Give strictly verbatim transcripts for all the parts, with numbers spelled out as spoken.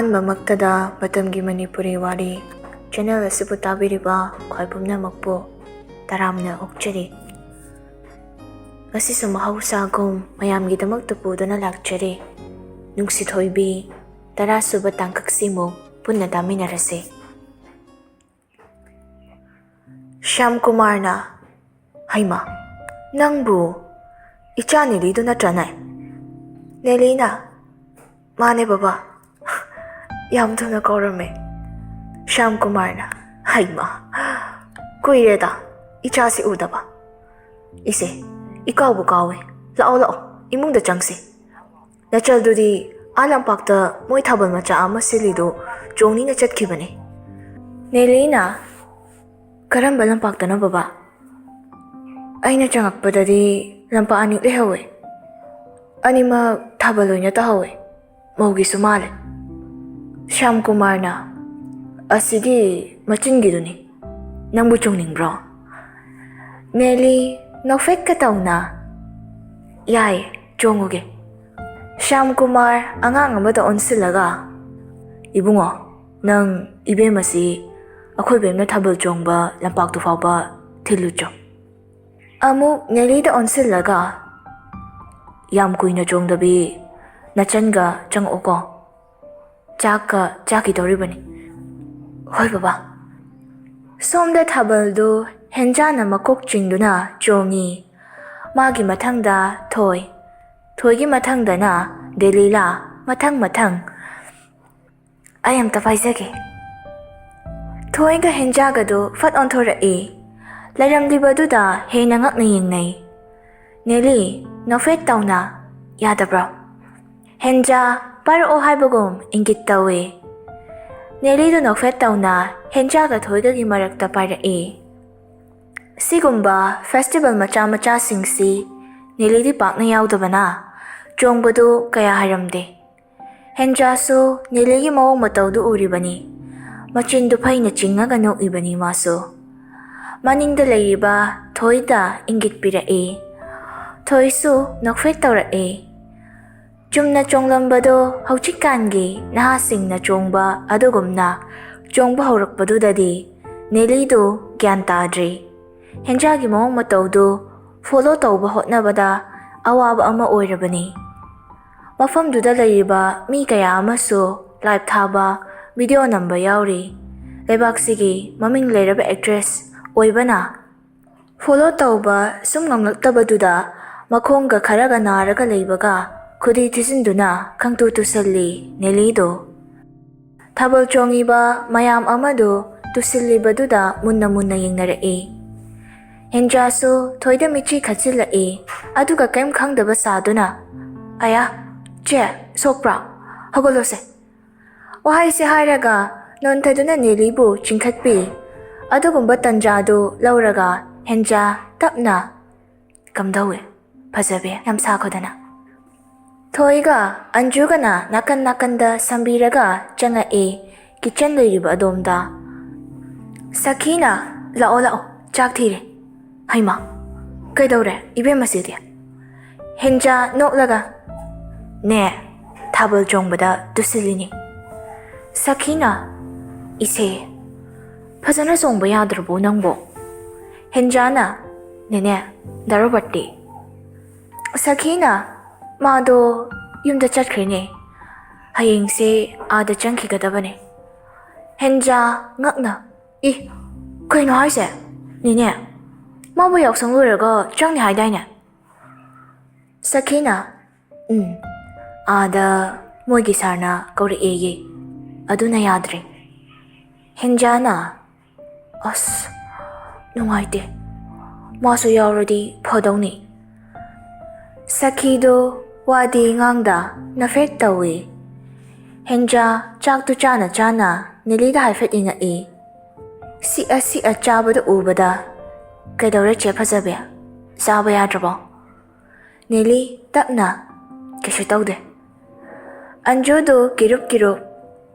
ꯑꯍꯥꯟꯕꯃꯛꯇꯗ ꯃꯇꯝꯒꯤ ꯃꯅꯤꯄꯨꯔꯤ ꯋꯥꯔꯤ ꯆꯦꯅꯦꯜ ꯑꯁꯤꯕꯨ ꯇꯥꯕꯤꯔꯤꯕ ꯈ꯭ꯋꯥꯏ ꯄꯨꯝꯅꯃꯛꯄꯨ ꯇꯔꯥꯝꯅ ꯑꯣꯛꯆꯔꯤ꯫ ꯉꯁꯤꯁꯨ ꯃꯍꯧꯁꯥꯒꯨꯝ ꯃꯌꯥꯝꯒꯤꯗꯃꯛꯇ ꯄꯨꯗꯨꯅ ꯂꯥꯛꯆꯔꯤ꯫ ꯅꯨꯡꯁꯤꯊꯣꯏꯕꯤ, ꯇꯔꯥꯁꯨꯕ ꯇꯥꯡꯀꯛꯁꯤꯃꯨꯛ ꯄꯨꯟꯅ ꯇꯥꯃꯤꯟꯅꯔꯁꯤ꯫ ꯁ꯭ꯌꯥꯝ ꯀꯨꯃꯥꯔꯅ, "ꯍꯩꯃꯥ, ꯅꯪꯕꯨ ꯏꯆꯥ ꯅꯦꯂꯤꯗꯨ ꯅꯠꯇ꯭ꯔꯅꯦ?" ꯅꯦꯂꯤꯅ, "ꯃꯥꯅꯦ ꯕꯕꯥ, ꯌꯥꯝ ꯊꯨꯅ ꯀꯧꯔꯝꯃꯦ꯫" ꯁ꯭ꯌꯥꯝ ꯀꯨꯃꯥꯔꯅ, "ꯍꯩꯃꯥ, ꯀꯨꯏꯔꯦꯗ ꯏꯆꯥꯁꯤ ꯎꯗꯕ꯫ ꯏꯁꯦ, ꯏꯀꯥꯎꯕꯨ ꯀꯥꯎꯋꯦ꯫ ꯂꯥꯛꯑꯣ, ꯂꯥꯛꯑꯣ, ꯏꯃꯨꯡꯗ ꯆꯪꯁꯤ꯫ ꯅꯆꯜꯗꯨꯗꯤ ꯑꯥ ꯂꯝꯄꯥꯛꯇ ꯃꯣꯏ ꯊꯥꯕꯜ ꯃꯆꯥ ꯑꯃ ꯁꯤꯜꯂꯤꯗꯨ ꯆꯣꯡꯅꯤꯅ ꯆꯠꯈꯤꯕꯅꯦ꯫" ꯅꯦꯂꯤꯅ, "ꯀꯔꯝꯕ ꯂꯝꯄꯥꯛꯇꯅꯣ ꯕꯕꯥ? ꯑꯩꯅ ꯆꯪꯉꯛꯄꯗꯗꯤ ꯂꯝꯄꯥꯛ ꯑꯅꯤ ꯂꯩꯍꯧꯋꯦ꯫ ꯑꯅꯤꯃꯛ ꯊꯥꯕꯜ ꯑꯣꯏꯅ ꯇꯧꯍꯧꯋꯦ꯫ ꯃꯧꯒꯤꯁꯨ ꯃꯥꯜꯂꯦ꯫" ꯁ꯭ꯌꯥꯝ ꯀꯨꯃꯥꯔꯅ, "ꯑꯁꯤꯒꯤ ꯃꯆꯤꯟꯒꯤꯗꯨꯅꯤ꯫ ꯅꯪꯕꯨ ꯆꯣꯡꯅꯤꯡꯕ꯭ꯔꯣ?" ꯅꯦꯂꯤ ꯅꯣꯛꯐꯦꯠꯀ ꯇꯧꯅ, "ꯌꯥꯏ, ꯆꯣꯡꯉꯨꯒꯦ꯫" ꯁ꯭ꯌꯥꯝ ꯀꯨꯃꯥꯔ ꯑꯉꯥꯡ ꯑꯃꯗ ꯑꯣꯟꯁꯤꯜꯂꯒ, "ꯏꯕꯨꯡꯉꯣ, ꯅꯪ ꯏꯕꯦꯝ ꯑꯁꯤ ꯑꯩꯈꯣꯏ ꯕꯦꯝꯅ ꯊꯥꯕꯜ ꯆꯣꯡꯕ ꯂꯝꯄꯥꯛꯇꯨ ꯐꯥꯎꯕ ꯊꯤꯜꯂꯨꯆꯣ꯫" ꯑꯃꯨꯛ ꯅꯦꯂꯤꯗ ꯑꯣꯟꯁꯤꯜꯂꯒ, "ꯌꯥꯝ ꯀꯨꯏꯅ ꯆꯣꯡꯗꯕꯤ ꯅꯆꯟꯒ ꯆꯪꯉꯛꯎꯀꯣ꯫ ꯆꯥꯛꯀ ꯆꯥꯈꯤꯗꯧꯔꯤꯕꯅꯤ꯫" "ꯍꯣꯏ ꯕꯕꯥ꯫" ꯁꯣꯝꯗ ꯊꯥꯕꯜꯗꯨ ꯍꯦꯟꯖꯥꯅ ꯃꯀꯣꯛ ꯆꯤꯡꯗꯨꯅ ꯆꯣꯡꯉꯤ꯫ ꯃꯥꯒꯤ ꯃꯊꯪꯗ ꯊꯣꯏ, ꯊꯣꯏꯒꯤ ꯃꯊꯪꯗꯅ ꯗꯦꯂꯤꯂꯥ, ꯃꯊꯪ ꯃꯊꯪ꯫ "ꯑꯩ ꯑꯝꯇ ꯄꯥꯏꯖꯒꯦ꯫" ꯊꯣꯏꯒ ꯍꯦꯟꯖꯥꯒꯗꯨ ꯐꯠ ꯑꯣꯟꯊꯣꯔꯛꯏ꯫ ꯂꯩꯔꯝꯂꯤꯕꯗꯨꯗ ꯍꯦꯟꯅ ꯉꯛꯅ ꯌꯦꯡꯅꯩ꯫ ꯅꯦꯂꯤ ꯅꯣꯛꯐꯦꯠ ꯇꯧꯅ, "ꯌꯥꯗꯕ꯭ꯔꯣ?" ꯍꯦꯟꯖꯥ ꯄꯥꯏꯔꯛꯑꯣ ꯍꯥꯏꯕꯒꯨꯝ ꯏꯪꯒꯤꯠ ꯇꯧꯏ꯫ ꯅꯦꯂꯤꯗꯨ ꯅꯣꯛꯐꯦꯠ ꯇꯧꯅ ꯍꯦꯟꯖꯥꯒ ꯊꯣꯏꯒꯒꯤ ꯃꯔꯛꯇ ꯄꯥꯏꯔꯛꯏ꯫ ꯁꯤꯒꯨꯝꯕ ꯐꯦꯁꯇꯤꯚꯦꯜ ꯃꯆꯥ ꯃꯆꯥꯁꯤꯡꯁꯤ ꯅꯦꯂꯤꯗꯤ ꯄꯥꯛꯅ ꯌꯥꯎꯗꯕꯅ ꯆꯣꯡꯕꯗꯨ ꯀꯌꯥ ꯍꯩꯔꯝꯗꯦ꯫ ꯍꯦꯟꯖꯥꯁꯨ ꯅꯦꯂꯤꯒꯤ ꯃꯑꯣꯡ ꯃꯇꯧꯗꯨ ꯎꯔꯤꯕꯅꯤ꯫ ꯃꯆꯤꯟꯗꯨ ꯐꯩꯅ ꯆꯤꯡꯉꯒ ꯅꯣꯛꯏꯕꯅꯤ ꯃꯥꯁꯨ꯫ ꯃꯅꯤꯡꯗ ꯂꯩꯔꯤꯕ ꯊꯣꯏꯗ ꯏꯪꯒꯤꯠ ꯄꯤꯔꯛꯏ꯫ ꯊꯣꯏꯁꯨ ꯅꯣꯛꯐꯦꯠ ꯇꯧꯔꯛꯏ꯫ ꯆꯨꯝꯅ ꯆꯣꯡꯂꯝꯕꯗꯣ ꯍꯧꯖꯤꯛꯀꯥꯟꯒꯤ ꯅꯍꯥꯁꯤꯡꯅ ꯆꯣꯡꯕ ꯑꯗꯨꯒꯨꯝꯅ ꯆꯣꯡꯕ ꯍꯧꯔꯛꯄꯗꯨꯗꯗꯤ ꯅꯦꯂꯤꯗꯨ ꯒ꯭ꯌꯥꯟ ꯇꯥꯗ꯭ꯔꯤ꯫ ꯍꯦꯟꯖꯥꯒꯤ ꯃꯑꯣꯡ ꯃꯇꯧꯗꯨ ꯐꯣꯂꯣ ꯇꯧꯕ ꯍꯣꯠꯅꯕꯗ ꯑꯋꯥꯕ ꯑꯃ ꯑꯣꯏꯔꯕꯅꯤ꯫ ꯃꯐꯝꯗꯨꯗ ꯂꯩꯔꯤꯕ ꯃꯤ ꯀꯌꯥ ꯑꯃꯁꯨ ꯂꯥꯏꯚ ꯊꯥꯕ, ꯚꯤꯗꯤꯑꯣ ꯅꯝꯕ ꯌꯥꯎꯔꯤ꯫ ꯂꯩꯕꯥꯛꯁꯤꯒꯤ ꯃꯃꯤꯡ ꯂꯩꯔꯕ ꯑꯦꯛꯇ꯭ꯔꯦꯁ ꯑꯣꯏꯕꯅ ꯐꯣꯂꯣ ꯇꯧꯕ ꯁꯨꯝ ꯉꯝꯂꯛꯇꯕꯗꯨꯗ ꯃꯈꯣꯡꯒ ꯈꯔꯒ ꯅꯥꯔꯒ ꯂꯩꯕꯒ ꯈꯨꯗꯤ ꯊꯤꯖꯤꯟꯗꯨꯅ ꯈꯪꯇꯨ ꯇꯨꯁꯜꯂꯤ ꯅꯦꯂꯤꯗꯣ꯫ ꯊꯥꯕꯜ ꯆꯣꯡꯉꯤꯕ ꯃꯌꯥꯝ ꯑꯃꯗꯨ ꯇꯨꯁꯤꯜꯂꯤꯕꯗꯨꯗ ꯃꯨꯟꯅ ꯃꯨꯟꯅ ꯌꯦꯡꯅꯔꯛꯏ꯫ ꯍꯦꯟꯖꯥꯁꯨ ꯊꯣꯏꯗ ꯃꯤꯠꯆꯤ ꯈꯠꯆꯤꯜꯂꯛꯏ, ꯑꯗꯨꯒ ꯀꯔꯤꯝ ꯈꯪꯗꯕ ꯁꯥꯗꯨꯅ, "ꯑꯌꯥ, ꯆꯦ, ꯁꯣꯛꯄ꯭ꯔꯥ? ꯍꯧꯒꯠꯂꯣꯁꯦ!" ꯋꯥꯍꯩꯁꯦ ꯍꯥꯏꯔꯒ ꯅꯣꯟꯊꯗꯨꯅ ꯅꯦꯂꯤꯕꯨ ꯆꯤꯡꯈꯠꯄꯤ꯫ ꯑꯗꯨꯒꯨꯝꯕ ꯇꯟꯖꯥꯗꯨ ꯂꯧꯔꯒ ꯍꯦꯟꯖꯥ ꯇꯞꯅ ꯀꯝꯗꯧꯏ? ꯐꯖꯕꯤ, ꯌꯥꯝ ꯁꯥꯈꯣꯗꯅ꯫ ꯊꯣꯏꯒ ꯑꯟꯖꯨꯒꯅ ꯅꯥꯀꯟ ꯅꯥꯀꯟꯗ ꯁꯝꯕꯤꯔꯒ ꯆꯪꯉꯛꯏ, ꯀꯤꯠꯆꯟ ꯂꯩꯔꯤꯕ ꯑꯗꯣꯝꯗ꯫ ꯁꯈꯤꯅ, "ꯂꯥꯛꯑꯣ, ꯂꯥꯛꯑꯣ, ꯆꯥꯛ ꯊꯤꯔꯦ꯫" "ꯍꯩꯃꯥ, ꯀꯩꯗꯧꯔꯦ ꯏꯕꯦꯝꯃꯁꯤꯗꯤ?" ꯍꯦꯟꯖꯥ ꯅꯣꯛꯂꯒ, "ꯅꯦ, ꯊꯥꯕꯜ ꯆꯣꯡꯕꯗ ꯇꯨꯁꯤꯜꯂꯤꯅꯤ꯫" ꯁꯈꯤꯅ, "ꯏꯁꯦ, ꯐꯖꯅ ꯆꯣꯡꯕ ꯌꯥꯗ꯭ꯔꯕꯣ ꯅꯪꯕꯣ?" ꯍꯦꯟꯖꯥꯅ, "ꯅꯦꯅꯦ, ꯗꯥ ꯔꯣꯕꯔꯠꯇꯤ?" ꯁꯈꯤꯅ, "ꯃꯥꯗꯣ ꯌꯨꯝꯗ ꯆꯠꯈ꯭ꯔꯦꯅꯦ꯫ ꯍꯌꯦꯡꯁꯦ ꯑꯥꯗ ꯆꯪꯈꯤꯒꯗꯕꯅꯦ꯫" ꯍꯦꯟꯖꯥ ꯉꯛꯅ, "ꯏ, ꯀꯩꯅꯣ ꯍꯥꯏꯁꯦ? ꯅꯦꯅꯦ, ꯃꯥꯕꯨ ꯌꯥꯎꯁꯪ ꯂꯣꯏꯔꯒ ꯆꯪꯅꯤ ꯍꯥꯏꯗꯥꯏꯅꯦ?" ꯁꯈꯤꯅ, "ꯎꯝ, ꯑꯥꯗ ꯃꯣꯏꯒꯤ ꯁꯥꯔꯅ ꯀꯧꯔꯛꯑꯦꯌꯦ, ꯑꯗꯨꯅ ꯌꯥꯗ꯭ꯔꯦ꯫" ꯍꯦꯟꯖꯥꯅ, "ꯑꯁ, ꯅꯨꯡꯉꯥꯏꯇꯦ, ꯃꯥꯁꯨ ꯌꯥꯎꯔꯗꯤ ꯐꯗꯧꯅꯤ꯫" ꯁꯈꯤꯗꯣ ꯋꯥꯗꯤ ꯉꯥꯡꯗ ꯅꯐꯦꯠ ꯇꯧꯏ꯫ ꯍꯦꯟꯖꯥ ꯆꯥꯛꯇꯨ ꯆꯥꯅ ꯆꯥꯅ ꯅꯦꯂꯤꯗ ꯍꯥꯏꯐꯦꯠ ꯌꯦꯡꯉꯛꯏ꯫ ꯁꯤꯛꯑ ꯁꯤꯛꯑ ꯆꯥꯕꯗꯨ ꯎꯕꯗ, "ꯀꯩꯗꯧꯔꯦ ꯆꯦ ꯐꯖꯕꯤ? ꯆꯥꯕ ꯌꯥꯗ꯭ꯔꯕꯣ?" ꯅꯦꯂꯤ ꯇꯞꯅ, "ꯀꯩꯁꯨ ꯇꯧꯗꯦ꯫" ꯑꯟꯖꯨꯗꯨ ꯀꯤꯔꯨꯞ ꯀꯤꯔꯨꯞ,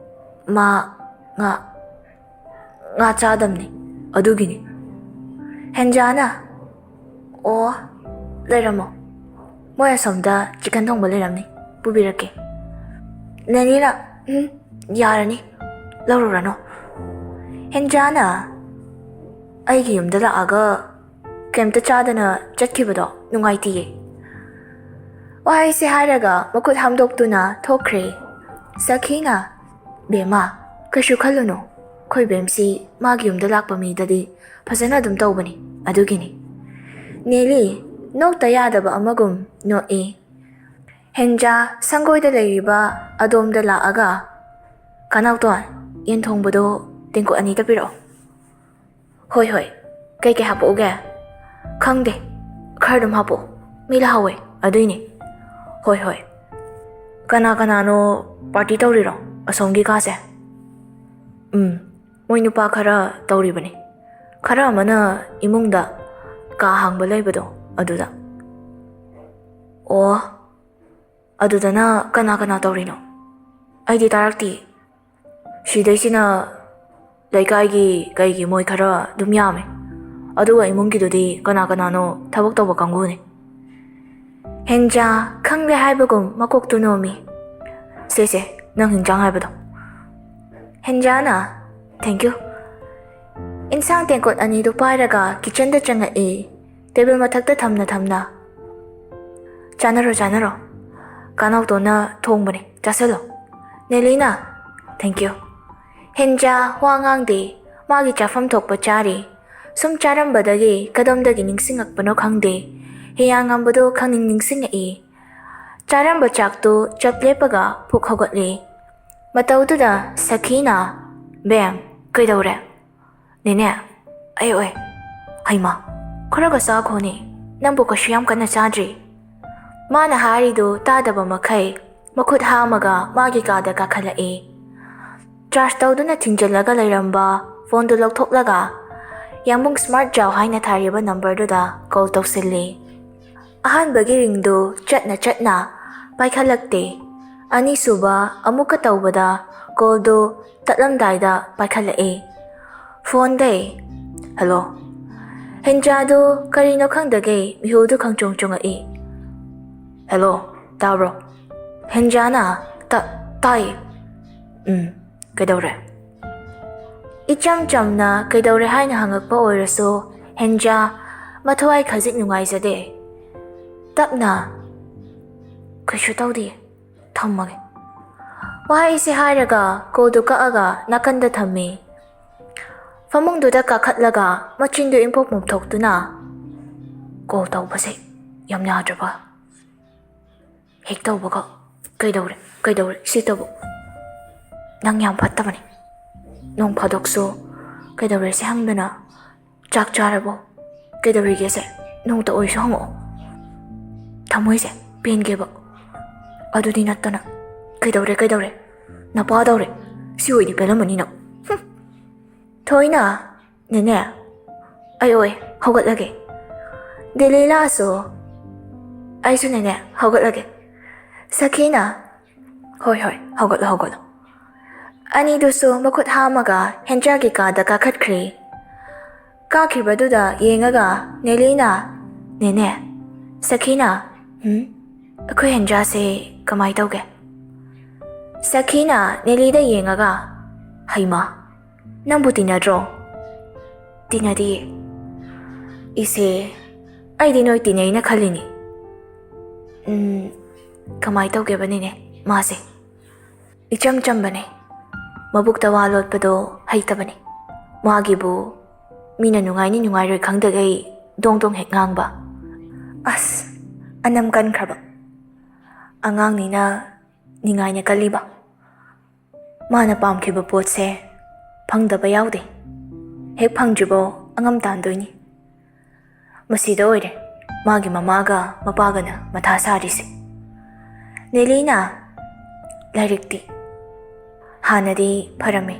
"ꯃꯥ ꯉꯥ, ꯉꯥ ꯆꯥꯗꯝꯅꯤ, ꯑꯗꯨꯒꯤꯅꯤ꯫" ꯍꯦꯟꯖꯥꯅ, "ꯑꯣ, ꯂꯩꯔꯝꯃꯣ, ꯃꯣꯏ ꯑꯁꯣꯝꯗ ꯆꯤꯀꯟ ꯊꯣꯡꯕ ꯂꯩꯔꯝꯅꯤ, ꯄꯨꯕꯤꯔꯛꯀꯦ꯫ ꯅꯦꯅꯤꯅ, "ꯎꯝ, ꯌꯥꯔꯅꯤ, ꯂꯧꯔꯨꯔꯅꯨ꯫ ꯍꯦꯟꯖꯥꯅ ꯑꯩꯒꯤ ꯌꯨꯝꯗ ꯂꯥꯛꯑꯒ ꯀꯩꯝꯇ ꯆꯥꯗꯅ ꯆꯠꯈꯤꯕꯗꯣ ꯅꯨꯡꯉꯥꯏꯇꯤꯌꯦ"꯫ ꯋꯥꯍꯩꯁꯦ ꯍꯥꯏꯔꯒ ꯃꯈꯨꯠ ꯍꯥꯝꯗꯣꯛꯇꯨꯅ ꯊꯣꯛꯈ꯭ꯔꯦ꯫ ꯁꯈꯤꯅ, "ꯕꯦꯝꯃ, ꯀꯩꯁꯨ ꯈꯜꯂꯨꯅꯨ꯫ ꯑꯩꯈꯣꯏ ꯕꯦꯝꯁꯤ ꯃꯥꯒꯤ ꯌꯨꯝꯗ ꯂꯥꯛꯄ ꯃꯤꯗꯗꯤ ꯐꯖꯅ ꯑꯗꯨꯝ ꯇꯧꯕꯅꯤ, ꯑꯗꯨꯒꯤꯅꯤ"꯫ ꯅꯦꯂꯤ ꯅꯣꯛꯇ ꯌꯥꯗꯕ ꯑꯃꯒꯨꯝ ꯅꯣꯛꯏ꯫ ꯍꯦꯟꯖꯥ ꯁꯪꯒꯣꯏꯗ ꯂꯩꯔꯤꯕ ꯑꯗꯣꯝꯗ ꯂꯥꯛꯑꯒ, "ꯀꯅꯥꯎꯇꯣꯟ, ꯌꯦꯟ ꯊꯣꯡꯕꯗꯣ ꯇꯦꯡꯀꯣꯠ ꯑꯅꯤꯗ ꯄꯤꯔꯛꯑꯣ"꯫ "ꯍꯣꯏ, ꯍꯣꯏ꯫ ꯀꯩꯀꯩ ꯍꯥꯄꯛꯎꯒꯦ?" "ꯈꯪꯗꯦ, ꯈꯔ ꯑꯗꯨꯝ ꯍꯥꯄꯛꯑꯣ꯫ ꯃꯤ ꯂꯥꯛꯍꯧꯋꯦ, ꯑꯗꯨꯏꯅꯦ"꯫ "ꯍꯣꯏ, ꯍꯣꯏ꯫ ꯀꯅꯥ ꯀꯅꯥꯅꯣ ꯄꯥꯔꯇꯤ ꯇꯧꯔꯤꯔꯣ ꯑꯁꯣꯝꯒꯤ ꯀꯥꯁꯦ?" "ꯎꯝ, ꯃꯣꯏ ꯅꯨꯄꯥ ꯈꯔ ꯇꯧꯔꯤꯕꯅꯤ꯫ ꯈꯔ ꯑꯃꯅ ꯏꯃꯨꯡꯗ ꯀꯥ ꯍꯥꯡꯕ ꯂꯩꯕꯗꯣ, ꯑꯗꯨꯗ"꯫ "ꯑꯣ, ꯑꯗꯨꯗꯅ ꯀꯅꯥ ꯀꯅꯥ ꯇꯧꯔꯤꯅꯣ? ꯑꯩꯗꯤ ꯇꯥꯔꯛꯇꯦ꯫ ꯁꯤꯗꯩꯁꯤꯅ ꯂꯩꯀꯥꯏꯒꯤ ꯀꯩꯒꯤ ꯃꯣꯏ ꯈꯔ ꯑꯗꯨꯝ ꯌꯥꯝꯃꯦ꯫ ꯑꯗꯨꯒ ꯏꯃꯨꯡꯒꯤꯗꯨꯗꯤ ꯀꯅꯥ ꯀꯅꯥꯅꯣ ꯊꯕꯛ ꯇꯧꯕ ꯀꯥꯡꯕꯨꯅꯦ"꯫ ꯍꯦꯟꯖꯥ ꯈꯪꯗꯦ ꯍꯥꯏꯕꯒꯨꯝ ꯃꯀꯣꯛꯇꯨ ꯅꯣꯝꯃꯤ꯫ "ꯁꯦ, ꯁꯦ, ꯅꯪ ꯍꯤꯟꯖꯥꯡ ꯍꯥꯏꯕꯗꯣ"꯫ ꯍꯦꯟꯖꯥꯅ, "Thank you"꯫ ꯏꯟꯁꯥꯡ ꯇꯦꯡꯀꯣꯠ ꯑꯅꯤꯗꯨ ꯄꯥꯏꯔꯒ ꯀꯤꯠꯆꯟꯗ ꯆꯪꯉꯛꯏ꯫ ꯇꯦꯕꯜ ꯃꯊꯛꯇ ꯊꯝꯅ ꯊꯝꯅ, "ꯆꯥꯅꯔꯣ, ꯆꯥꯅꯔꯣ꯫ ꯀꯥꯅꯥꯎꯇꯣꯟꯅ ꯊꯣꯡꯕꯅꯦ, ꯆꯥꯁꯜꯂꯣ"꯫ ꯅꯦꯂꯤꯅ, "Thank you"꯫ ꯍꯦꯟꯖꯥ ꯋꯥ ꯉꯥꯡꯗꯦ꯫ ꯃꯥꯒꯤ ꯆꯥꯐꯝ ꯊꯣꯛꯄ ꯆꯥꯔꯤ꯫ ꯁꯨꯝ ꯆꯥꯔꯝꯕꯗꯒꯤ ꯀꯗꯣꯝꯗꯒꯤ ꯅꯤꯡꯁꯤꯡꯉꯛꯄꯅꯣ ꯈꯪꯗꯦ, ꯍꯤꯌꯥꯡꯉꯝꯕꯗꯨ ꯈꯪꯅꯤꯡ ꯅꯤꯡꯁꯤꯡꯉꯛꯏ꯫ ꯆꯥꯔꯝꯕ ꯆꯥꯛꯇꯨ ꯆꯞ ꯂꯦꯞꯄꯒ ꯄꯨꯛ ꯍꯧꯒꯠꯂꯤ꯫ ꯃꯇꯧꯗꯨꯗ ꯁꯈꯤꯅ, "ꯕꯦꯝ, ꯀꯩꯗꯧꯔꯦ?" "ꯅꯦꯅꯦ, ꯑꯩ ꯑꯣꯏ"꯫ "ꯍꯩꯃꯥ, ꯈꯔꯒ ꯆꯥꯈꯣꯅꯦ, ꯅꯪꯕꯨ ꯀꯩꯁꯨ ꯌꯥꯝ ꯀꯟꯅ ꯆꯥꯗ꯭ꯔꯤ"꯫ ꯃꯥꯅ ꯍꯥꯏꯔꯤꯗꯨ ꯇꯥꯗꯕ ꯃꯈꯩ ꯃꯈꯨꯠ ꯍꯥꯝꯃꯒ ꯃꯥꯒꯤ ꯀꯥꯗ ꯀꯥꯈꯠꯂꯛꯏ꯫ ꯆꯥꯔꯖ ꯇꯧꯗꯨꯅ ꯊꯤꯡꯖꯤꯜꯂꯒ ꯂꯩꯔꯝꯕ ꯐꯣꯟꯗꯨ ꯂꯧꯊꯣꯛꯂꯒ ꯌꯥꯝꯕꯨꯡ ꯁ꯭ꯃꯥꯔꯠ ꯖꯥꯎ ꯍꯥꯏꯅ ꯊꯥꯔꯤꯕ ꯅꯝꯕꯔꯗꯨꯗ ꯀꯣꯜ ꯇꯧꯁꯤꯜꯂꯤ꯫ ꯑꯍꯥꯟꯕꯒꯤ ꯔꯤꯡꯗꯨ ꯆꯠꯅ ꯆꯠꯅ ꯄꯥꯏꯈꯠꯂꯛꯇꯦ꯫ ꯑꯅꯤꯁꯨꯕ ꯑꯃꯨꯛꯀ ꯇꯧꯕꯗ ꯀꯣꯜꯗꯨ ꯇꯠꯂꯝꯗꯥꯏꯗ ꯄꯥꯏꯈꯠꯂꯛꯏ꯫ ꯐꯣꯟꯗꯩ, "ꯍꯜꯂꯣ"꯫ ꯍꯦꯟꯖꯥꯗꯨ ꯀꯔꯤꯅꯣ ꯈꯪꯗꯒꯩ ꯃꯤꯍꯨꯜꯗꯨ ꯈꯪꯆꯣꯡ ꯆꯣꯡꯉꯛꯏ꯫ "ꯍꯜꯂꯣ, ꯇꯥꯕ꯭ꯔꯣ?" ꯍꯦꯟꯖꯥꯅ, "ꯇ-, ꯇꯥꯏ꯫ ꯎꯝ, ꯀꯩꯗꯧꯔꯦ?" ꯏꯆꯝ ꯆꯝꯅ ꯀꯩꯗꯧꯔꯦ ꯍꯥꯏꯅ ꯍꯪꯉꯛꯄ ꯑꯣꯏꯔꯁꯨ, ꯍꯦꯟꯖꯥ ꯃꯊ꯭ꯋꯥꯏ ꯈꯖꯤꯛ ꯅꯨꯡꯉꯥꯏꯖꯗꯦ꯫ ꯇꯞꯅ, "ꯀꯩꯁꯨ ꯇꯧꯗꯦ, ꯊꯝꯃꯒꯦ"꯫ ꯋꯥꯍꯩꯁꯦ ꯍꯥꯏꯔꯒ callꯗꯨ ꯀꯛꯑꯒ ꯅꯥꯀꯟꯗ ꯊꯝꯃꯤ꯫ ꯐꯃꯨꯡꯗꯨꯗ ꯀꯥꯈꯠꯂꯒ ꯃꯆꯤꯟꯗꯨ ꯏꯟꯐꯣꯛ ꯃꯨꯝꯊꯣꯛꯇꯨꯅ call ꯇꯧꯕꯁꯦ ꯌꯥꯝ ꯌꯥꯗ꯭ꯔꯕ꯫ ꯍꯦꯛ ꯇꯧꯕꯒ, "ꯀꯩꯗꯧꯔꯦ? ꯀꯩꯗꯧꯔꯦ? ꯁꯤ ꯇꯧꯕ꯫ ꯅꯪ ꯌꯥꯝ ꯐꯠꯇꯕꯅꯦ꯫ ꯅꯣꯡ ꯐꯥꯗꯣꯛꯁꯨ ꯀꯩꯗꯧꯔꯦ ꯁꯤ ꯍꯪꯗꯅ, ꯆꯥꯛ ꯆꯥꯔꯕꯣ? ꯀꯩꯗꯧꯔꯤꯒꯦꯁꯦ ꯅꯣꯡꯇ ꯑꯣꯏꯁꯨ ꯍꯪꯉꯛꯑꯣ"꯫ ꯊꯃꯣꯏꯁꯦ ꯄꯦꯟꯒꯦꯕ꯫ ꯑꯗꯨꯗꯤ ꯅꯠꯇꯅ, "ꯀꯩꯗꯧꯔꯦ? ꯀꯩꯗꯧꯔꯦ? ꯅꯄꯥꯗꯧꯔꯦ꯫ ꯁꯤ ꯑꯣꯏꯗꯤ ꯄꯦꯜꯂꯝꯃꯅꯤ ꯅꯪ"꯫ ꯍꯨꯝ꯫ ꯊꯣꯏꯅ, "ꯅꯦꯅꯦ, ꯑꯩ ꯑꯣꯏ, ꯍꯧꯒꯠꯂꯒꯦ"꯫ ꯗꯦꯂꯤꯂꯥꯁꯨ, "ꯑꯩꯁꯨ ꯅꯦꯅꯦ, ꯍꯧꯒꯠꯂꯒꯦ"꯫ ꯁꯈꯤꯅ, "ꯍꯣꯏ, ꯍꯣꯏ, ꯍꯧꯒꯠꯂꯣ, ꯍꯧꯒꯠꯂꯣ"꯫ ꯑꯅꯤꯗꯨꯁꯨ ꯃꯈꯨꯠ ꯍꯥꯝꯃꯒ ꯍꯦꯟꯖꯥꯒꯤ ꯀꯥꯗ ꯀꯥꯈꯠꯈ꯭ꯔꯦ꯫ ꯀꯥꯈꯤꯕꯗꯨꯗ ꯌꯦꯡꯉꯒ ꯅꯦꯂꯤꯅ, "ꯅꯦꯅꯦ"꯫ ꯁꯈꯤꯅ, "ꯍꯨꯝ? ꯑꯩꯈꯣꯏ ꯍꯦꯟꯖꯥꯁꯦ ꯀꯃꯥꯏ ꯇꯧꯒꯦ?" ꯁꯈꯤꯅ ꯅꯦꯂꯤꯗ ꯌꯦꯡꯉꯒ, "ꯍꯩꯃꯥ, ꯅꯪꯕꯨ ꯇꯤꯟꯅꯗ꯭ꯔꯣ?" "ꯇꯤꯟꯅꯗꯤꯌꯦ"꯫ "ꯏꯁꯦ, ꯑꯩꯗꯤ ꯅꯣꯏ ꯇꯤꯟꯅꯩꯅ ꯈꯜꯂꯤꯅꯤ"꯫ "ꯎꯝ, ꯀꯃꯥꯏ ꯇꯧꯒꯦꯕꯅꯤꯅꯦ ꯃꯥꯁꯦ? ꯏꯆꯝ ꯆꯝꯕꯅꯦ꯫ ꯃꯕꯨꯛꯇ ꯋꯥ ꯂꯣꯠꯄꯗꯣ ꯍꯩꯇꯕꯅꯦ꯫ ꯃꯥꯒꯤꯕꯨ ꯃꯤꯅ ꯅꯨꯡꯉꯥꯏꯅꯤ ꯅꯨꯡꯉꯥꯏꯔꯣꯏ ꯈꯪꯗꯒꯩ ꯗꯣꯡ ꯗꯣꯡ ꯍꯦꯛ ꯉꯥꯡꯕ"꯫ ꯑꯁ, ꯑꯅꯝ ꯀꯟꯈ꯭ꯔꯕ꯫ ꯑꯉꯥꯡꯅꯤꯅ ꯅꯤꯡꯉꯥꯏꯅ ꯀꯜꯂꯤꯕ꯫ ꯃꯥꯅ ꯄꯥꯝꯈꯤꯕ ꯄꯣꯠꯁꯦ ꯐꯪꯗꯕ ꯌꯥꯎꯗꯦ꯫ ꯍꯦꯛ ꯐꯪꯗ꯭ꯔꯤꯕꯧ ꯑꯉꯝ ꯇꯥꯟꯗꯣꯏꯅꯤ꯫ ꯃꯁꯤꯗ ꯑꯣꯏꯔꯦ ꯃꯥꯒꯤ ꯃꯃꯥꯒ ꯃꯄꯥꯒꯅ ꯃꯊꯥ ꯁꯥꯔꯤꯁꯦ꯫ ꯅꯦꯂꯤꯅ, "ꯂꯥꯏꯔꯤꯛꯇꯤ?" "ꯍꯥꯟꯅꯗꯤ ꯐꯔꯝꯃꯦ꯫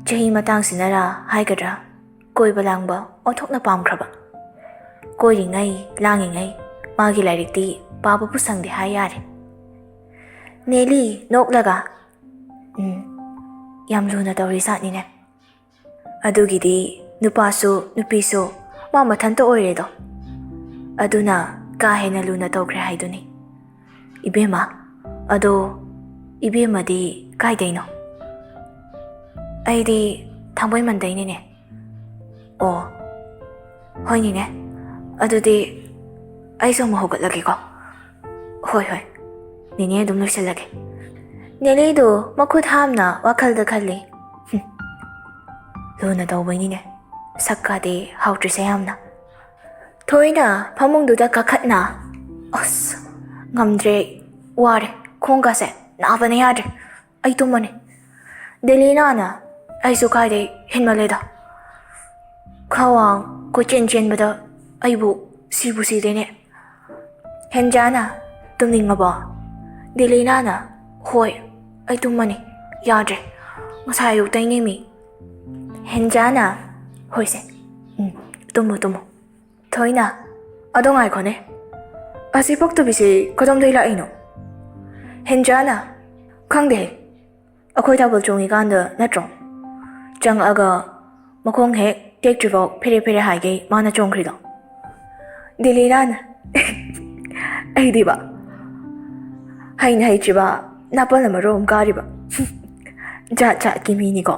ꯆꯍꯤ ꯃꯇꯥꯡꯁꯤꯅꯔꯥ ꯍꯥꯏꯒꯗ꯭ꯔꯥ, ꯀꯣꯏꯕ ꯂꯥꯡꯕ ꯑꯣꯟꯊꯣꯛꯅ ꯄꯥꯝꯈ꯭ꯔꯕ꯫ ꯀꯣꯏꯔꯤꯉꯩ, ꯂꯥꯡꯉꯤꯉꯩ ꯃꯥꯒꯤ ꯂꯥꯏꯔꯤꯛꯇꯤ ꯄꯥꯕꯕꯨ ꯁꯪꯗꯦ ꯍꯥꯏ ꯌꯥꯔꯦ"꯫ ꯅꯦꯂꯤ ꯅꯣꯛꯂꯒ, "ꯎꯝ, ꯌꯥꯝ ꯂꯨꯅ ꯇꯧꯔꯤꯖꯥꯠꯅꯤꯅꯦ"꯫ ꯑꯗꯨꯒꯤꯗꯤ ꯅꯨꯄꯥꯁꯨ ꯅꯨꯄꯤꯁꯨ ꯃꯥ ꯃꯊꯟꯇ ꯑꯣꯏꯔꯦꯗꯣ꯫ ꯑꯗꯨꯅ ꯀꯥ ꯍꯦꯟꯅ ꯂꯨꯅ ꯇꯧꯈ꯭ꯔꯦ ꯍꯥꯏꯗꯨꯅꯤ꯫ ꯏꯕꯦꯝꯃ, ꯑꯗꯣ, ꯏꯕꯦꯝꯃꯗꯤ ꯀꯥꯏꯗꯩꯅꯣ? ꯑꯩꯗꯤ ꯊꯥꯡꯃꯩꯕꯟꯗꯩꯅꯤꯅꯦ꯫ ꯑꯣ, ꯍꯣꯏꯅꯤꯅꯦ, ꯑꯗꯨꯗꯤ ꯑꯩꯁꯨ ꯑꯃꯨꯛ ꯍꯧꯒꯠꯂꯒꯦꯀꯣ꯫ ꯍꯣꯏ, ꯍꯣꯏ, ꯅꯦꯅꯦ ꯑꯗꯨꯝ ꯂꯣꯏꯁꯤꯜꯂꯒꯦ꯫ ꯅꯦꯅꯦꯗꯣ ꯃꯈꯨꯠ ꯍꯥꯝꯅ ꯋꯥꯈꯜꯗ ꯈꯜꯂꯤ꯫ "ꯍꯨꯝ, ꯂꯨꯅ ꯇꯧꯕꯩꯅꯤꯅꯦ, ꯁꯛꯀꯥꯗꯤ ꯍꯥꯎꯇ꯭ꯔꯤꯁꯦ ꯌꯥꯝꯅ"꯫ ꯊꯣꯏꯅ ꯐꯃꯨꯡꯗꯨꯗ ꯀꯥꯈꯠꯅ, "ꯑꯁ, ꯉꯝꯗ꯭ꯔꯦ, ꯋꯥꯔꯦ, ꯈꯣꯡꯒꯥꯁꯦ ꯅꯥꯕꯅ ꯌꯥꯗ꯭ꯔꯦ, ꯑꯩ ꯇꯨꯝꯃꯅꯤ"꯫ ꯗꯦꯂꯤꯅꯥꯅ, "ꯑꯩꯁꯨ ꯀꯥꯏꯗꯩ ꯍꯦꯟꯃꯜꯂꯦꯗ, ꯈ꯭ꯋꯥꯡ ꯀꯣꯏꯆꯦꯟ ꯆꯦꯟꯕꯗ ꯑꯩꯕꯨ ꯁꯤꯕꯨ ꯁꯤꯗꯦꯅꯦ"꯫ ꯍꯦꯟꯖꯥꯅ, "ꯇꯨꯝꯅꯤꯡꯉꯕꯣ?" ꯗꯦꯂꯤꯅꯥꯅ, "ꯍꯣꯏ, ꯑꯩ ꯇꯨꯝꯃꯅꯤ, ꯌꯥꯗ꯭ꯔꯦ, ꯉꯁꯥꯏ ꯑꯌꯨꯛꯇꯩꯅꯦꯃꯤ"꯫ ꯍꯦꯟꯖꯥꯅ, "ꯍꯣꯏꯁꯦ, ꯎꯝ, ꯇꯨꯝꯃꯣ, ꯇꯨꯝꯃꯣ"꯫ ꯊꯣꯏꯅ, "ꯑꯗꯣ ꯉꯥꯏꯈꯣꯅꯦ, ꯑꯁꯤ ꯄꯛꯇꯕꯤꯁꯦ ꯀꯗꯣꯝꯗꯩ ꯂꯥꯛꯏꯅꯣ?" ꯍꯦꯟꯖꯥꯅ, "ꯈꯪꯗꯦ, ꯑꯩꯈꯣꯏ ꯊꯥꯕꯜ ꯆꯣꯡꯉꯤꯀꯥꯟꯗ ꯅꯠꯇ꯭ꯔꯣ? ꯆꯪꯉꯛꯑꯒ ꯃꯈꯣꯡ ꯍꯦꯛ ꯇꯦꯛꯇ꯭ꯔꯤꯐꯥꯎ ꯐꯦꯔꯦ ꯐꯦꯔꯦ ꯍꯥꯏꯒꯩ ꯃꯥꯅ ꯆꯣꯡꯈ꯭ꯔꯤꯗꯣ"꯫ ꯗꯦꯂꯤꯅꯥꯅ, "ꯑꯩꯗꯤꯕ, ꯍꯩꯅ ꯍꯩꯇ꯭ꯔꯤꯕ, ꯅꯥꯄꯜꯅ ꯃꯔꯣꯝ ꯀꯥꯔꯤꯕ"꯫ ꯖꯥꯠ ꯖꯥꯠꯀꯤ ꯃꯤꯅꯤꯀꯣ꯫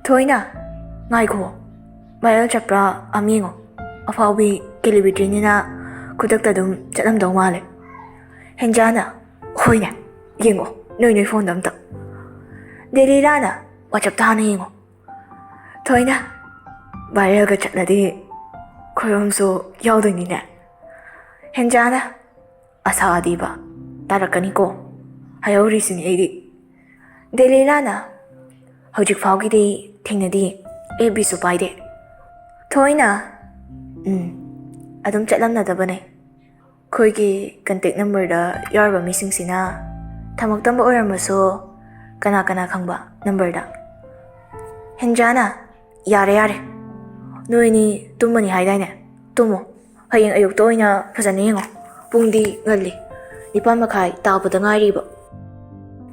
ꯊꯣꯏꯅ, "ꯉꯥꯏꯈꯣ, viral ꯆꯠꯄ꯭ꯔꯥ ꯑꯝ ꯌꯦꯡꯉꯣ꯫ ꯑꯐꯥꯎꯕꯤ celebrityꯅꯤꯅ ꯈꯨꯗꯛꯇ ꯑꯗꯨꯝ ꯆꯠꯂꯝꯗꯧ ꯃꯥꯜꯂꯦ"꯫ ꯍꯦꯟꯖꯥꯅ, "ꯍꯣꯏꯅꯦ, ꯌꯦꯡꯉꯣ, ꯅꯣꯏ ꯅꯣꯏ phoneꯗ ꯑꯝꯇ"꯫ ꯗꯦꯂꯤꯅꯥꯅ, "WhatsAppꯇ ꯍꯥꯟꯅ ꯌꯦꯡꯉꯣ"꯫ ꯊꯣꯏꯅ, "Viralꯒ ꯆꯠꯂꯗꯤ ꯈꯣꯏꯔꯣꯝꯁꯨ ꯌꯥꯎꯗꯣꯏꯅꯤꯅꯦ"꯫ ꯍꯦꯟꯖꯥꯅ, "ꯑꯁꯥꯗꯤꯕ ꯇꯥꯔꯛꯀꯅꯤꯀꯣ, ꯍꯥꯏꯍꯧꯔꯤꯁꯤꯅꯤ ꯑꯩꯗꯤ"꯫ ꯗꯦꯂꯤꯅꯥꯅ, "ꯍꯧꯖꯤꯛ ꯐꯥꯎꯒꯤꯗꯤ ꯊꯦꯡꯅꯗꯤꯌꯦ, FBꯁꯨ ꯄꯥꯏꯗꯦ"꯫ ꯊꯣꯏꯅ, "ꯎꯝ, ꯑꯗꯨꯝ ꯆꯠꯂꯝꯅꯗꯕꯅꯦ꯫ ꯑꯩꯈꯣꯏꯒꯤ contact numberꯗ ꯌꯥꯎꯔꯤꯕ ꯃꯤꯁꯤꯡꯁꯤꯅ ꯊꯝꯃꯛꯇꯕ ꯑꯣꯏꯔꯝꯃꯁꯨ, ꯀꯅꯥ ꯀꯅꯥ ꯈꯪꯕ numberꯗ"꯫ ꯍꯦꯟꯖꯥꯅ, "ꯌꯥꯔꯦ, ꯌꯥꯔꯦ, ꯅꯣꯏꯅꯤ ꯇꯨꯝꯃꯅꯤ ꯍꯥꯏꯗꯥꯏꯅꯦ? ꯇꯨꯝꯃꯣ, ꯍꯌꯦꯡ ꯑꯌꯨꯛꯇ ꯑꯣꯏꯅ ꯐꯖꯅ ꯌꯦꯡꯉꯣ꯫ ꯄꯨꯡꯗꯤ ꯉꯜꯂꯤ, ꯅꯤꯄꯥꯟ ꯃꯈꯥꯏ ꯇꯥꯕꯗ ꯉꯥꯏꯔꯤꯕ"꯫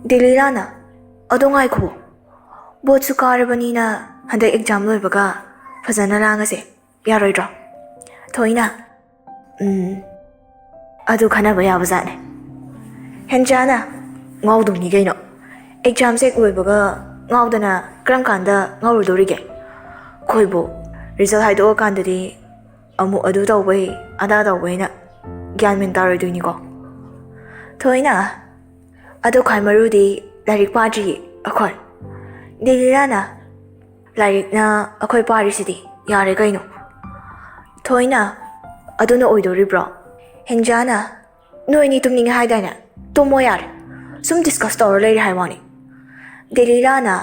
ꯗꯦꯂꯤꯅꯥꯅ, "ꯑꯗꯣ ꯉꯥꯏꯈꯣ, ꯕꯣꯠꯁꯨ ꯀꯥꯔꯕꯅꯤꯅ ꯍꯟꯗꯛ exam ꯂꯣꯏꯕꯒ ꯐꯖꯅ ꯂꯥꯡꯉꯁꯦ, ꯌꯥꯔꯣꯏꯗ꯭ꯔꯣ?" ꯊꯣꯏꯅ, "ꯎꯝ, ꯑꯗꯨ ꯈꯟꯅꯕ ꯌꯥꯕꯖꯥꯠꯅꯦ"꯫ ꯍꯦꯟꯖꯥꯅ ꯉꯥꯎꯗꯧꯅꯤ ꯀꯩꯅꯣ꯫ ꯑꯦꯛꯖꯥꯝꯁꯦ ꯍꯦꯛ ꯂꯣꯏꯕꯒ ꯉꯥꯎꯗꯅ ꯀꯔꯝ ꯀꯥꯟꯗ ꯉꯥꯎꯔꯨꯗꯧꯔꯤꯒꯦ? ꯑꯩꯈꯣꯏꯕꯨ ꯔꯤꯖꯜ ꯍꯥꯏꯗꯣꯛꯑꯀꯥꯟꯗꯗꯤ ꯑꯃꯨꯛ ꯑꯗꯨ ꯇꯧꯕꯩ ꯑꯗꯥ ꯇꯧꯕꯩꯅ ꯒ꯭ꯌꯥꯟ ꯃꯦꯟ ꯇꯥꯔꯣꯏꯗꯣꯏꯅꯤꯀꯣ꯫ ꯊꯣꯏꯅ ꯑꯗꯣ ꯈ꯭ꯋꯥꯏ ꯃꯔꯨꯗꯤ ꯂꯥꯏꯔꯤꯛ ꯄꯥꯗ꯭ꯔꯤꯌꯦ ꯑꯩꯈꯣꯏ꯫ ꯗꯦꯂꯤꯔꯥꯅ ꯂꯥꯏꯔꯤꯛꯅ ꯑꯩꯈꯣꯏ ꯄꯥꯔꯤꯁꯤꯗꯤ ꯌꯥꯔꯦ ꯀꯩꯅꯣ꯫ ꯊꯣꯏꯅ ꯑꯗꯨꯅ ꯑꯣꯏꯗꯣꯔꯤꯕ꯭ꯔꯣ? ꯍꯦꯟꯖꯥꯅ ꯅꯣꯏꯅꯤ ꯇꯨꯝꯅꯤꯡꯉꯦ ꯍꯥꯏꯗꯥꯏꯅꯦ? ꯇꯨꯝꯃꯣ ꯌꯥꯔꯦ꯫ ꯁꯨꯝ ꯗꯤꯁꯀꯁ ꯇꯧꯔ ꯂꯩꯔꯦ ꯍꯥꯏ ꯋꯥꯅꯤ꯫ ꯗꯦꯂꯤꯔꯥꯅ